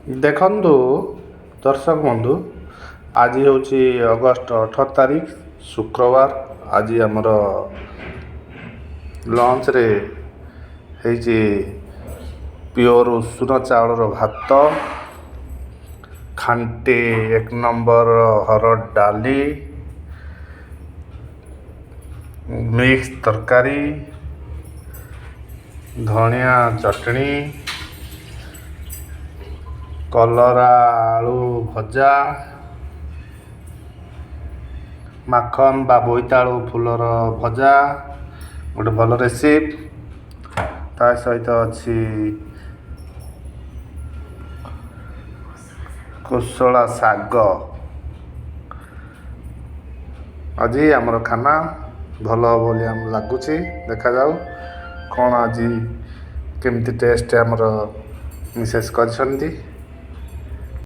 ଦେଖନ୍ତୁ ଦର୍ଶକ ବନ୍ଧୁ, ଆଜି ହେଉଛି ଅଗଷ୍ଟ 18 ତାରିଖ, ଶୁକ୍ରବାର। ଆଜି ଆମର ଲଞ୍ଚରେ ହେଇଛି ପିଓର ଉଷୁନା ଚାଉଳର ଭାତ, ଖାଣ୍ଟି 1 ନମ୍ବର ହରଡ଼ ଡାଲି, ମିକ୍ସ ତରକାରୀ, ଧଣିଆ ଚଟଣି, କଲରା ଆଳୁ ଭଜା, ମାଖନ ବା ବୋଇତାଳୁ ଫୁଲର ଭଜା, ଗୋଟେ ଭଲ ରେସିପି। ତା ସହିତ ଅଛି କୋଶଳା ଶାଗ। ଆଜି ଆମର ଖାନା ଭଲ ହେବ ବୋଲି ଆମକୁ ଲାଗୁଛି। ଦେଖାଯାଉ କ'ଣ ଆଜି କେମିତି ଟେଷ୍ଟ ଆମର ମିସେସ୍ କରିଛନ୍ତି।